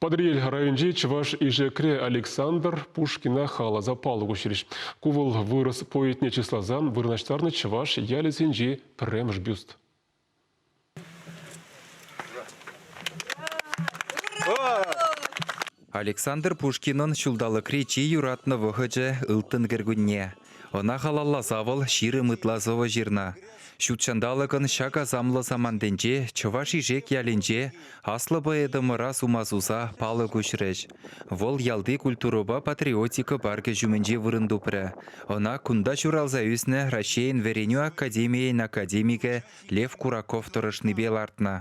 Патӑрьел районӗнчи Чӑваш Ишекре Александр Пушкина халалласа палӑк уҫрӗҫ. Ку вӑл вырӑс поэтне чысласа вырнаҫтарнӑ чӑваш ялӗсенчи пӗрремӗш бюст. Александр Пушкинӑн ҫулталӑкри чи юратнӑ вӑхӑчӗ ылтӑн кӗркунне. Ӑна халалласа вӑл 20 ытла сӑвӑ ҫырнӑ. Ҫут ҫанталӑкӑн ҫак асамлӑ самантӗнче Чӑваш Ишек ялӗнче аслӑ поэтӑмӑра сума суса палӑк уҫрӗҫ. Вӑл ялти культурӑпа патриотика паркӗ ҫумӗнче вырӑн тупрӗ. Ӑна кунта ҫуралса ӳснӗ Раҫҫейӗн вӗренӳ академийӗн академикӗ Лев Кураков тӑрӑшнипе лартнӑ.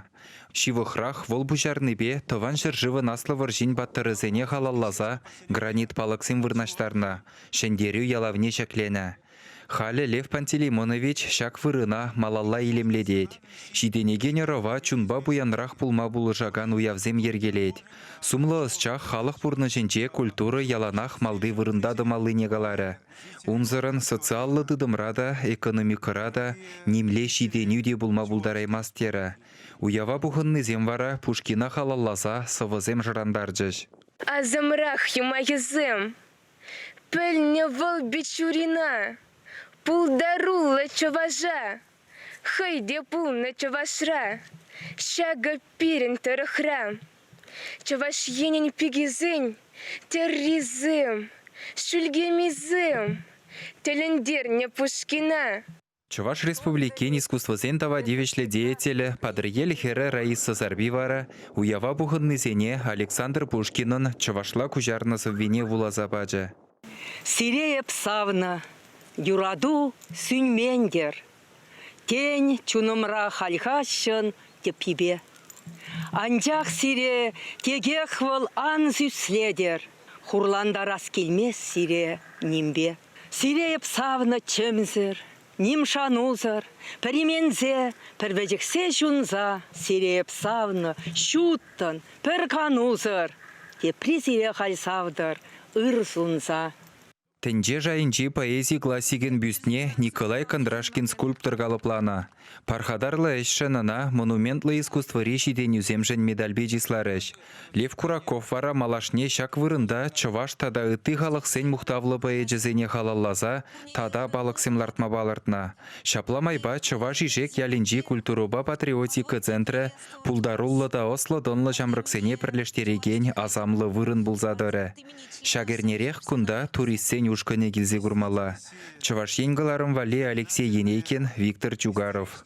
Ҫывӑхрах вӑл пуҫарнипе Тӑван ҫӗршывӑн Аслӑ вӑрҫин паттӑрӗсене халалласа гранит палӑксем вырнаҫтарнӑ, Ҫӗнтерӳ ялавне ҫӗкленӗ. Халӗ Лев Пантелеймонович ҫак вырӑна малалла илемлетет. Ҫитӗнекен ӑрӑва чунпа пуянрах пулма пулӑшакан уявсем йӗркелет. Сумлӑ ӑсчах халӑх пурнӑҫӗнче культура яланах малти вырӑнта тӑмаллине каларӗ. Унсӑрӑн социаллӑ тытӑмра та, экономикӑра та нимле ҫитӗнӳ те пулма пултараймасть терӗ. Уява пухӑннисем вара Пушкина халалласа сӑвӑсем шӑрантарчӗҫ. Асӑмрах юмахӗсем пӗлнӗ вӑл Бичурина, пултаруллӑ чӑваша. Хӑй те пулнӑ чӑвашра, ҫакӑ пирӗн тӑрӑхра. Чӑваш Енӗн пикисен тӗррисем, шӳлкемисем тӗлӗнтернӗ Пушкина. Чӑваш Республикин искусствӑсен тава тивӗҫлӗ деятелӗ Патӑрьел хӗрӗ Раиса Сарпи вара уява пухӑннисене Александр Пушкинӑн чӑвашла куҫарнӑ сӑввине вуласа пачӗ. Сире эп савнӑ, юрату сӳнмен-тӗр. Тен, чунӑмра хальхаҫҫӑн тӗппипе. Анчах сире текех вӑл ан сӳслетӗр, хурлантарас килмест сире нимпе. Сире эп савнӑ чӗмсӗр, ним шанусӑр, пӗр именсе, пӗр вӗчӗхсе ҫунса сире эп савнӑ ҫуттӑн, пӗр канусӑр, тепри сире халь савтӑр ыр сунса. Тӗнче шайӗнчи поэзи классикӗн бюстне Николай Кондрашкин скульптор калӑпланӑ. Пархатарлӑ ӗҫшӗн ӑна монументлӑ искусствӑри ҫитӗнӳсемшӗн медальпе чысларӗҫ. Лев Кураков вара малашне ҫак вырӑнта чӑваш тата ытти халӑхсен мухтавлӑ поэчӗсене халалласа тата палӑксем лартма палӑртнӑ. Ҫапла майпа Чӑваш Ишек ялӗнчи культурӑпа патриотика центрӗ пултаруллӑ та ӑслӑ-тӑнлӑ ҫамрӑксене пӗрлештерекен асамлӑ вырӑн пулса тӑрӗ. Ҫак эрнерех кунта туристсен ушкӑнӗ килсе курмалла. Чӑваш Ен кӑларӑм валли Алексей Енейкин, Виктор Чугаров.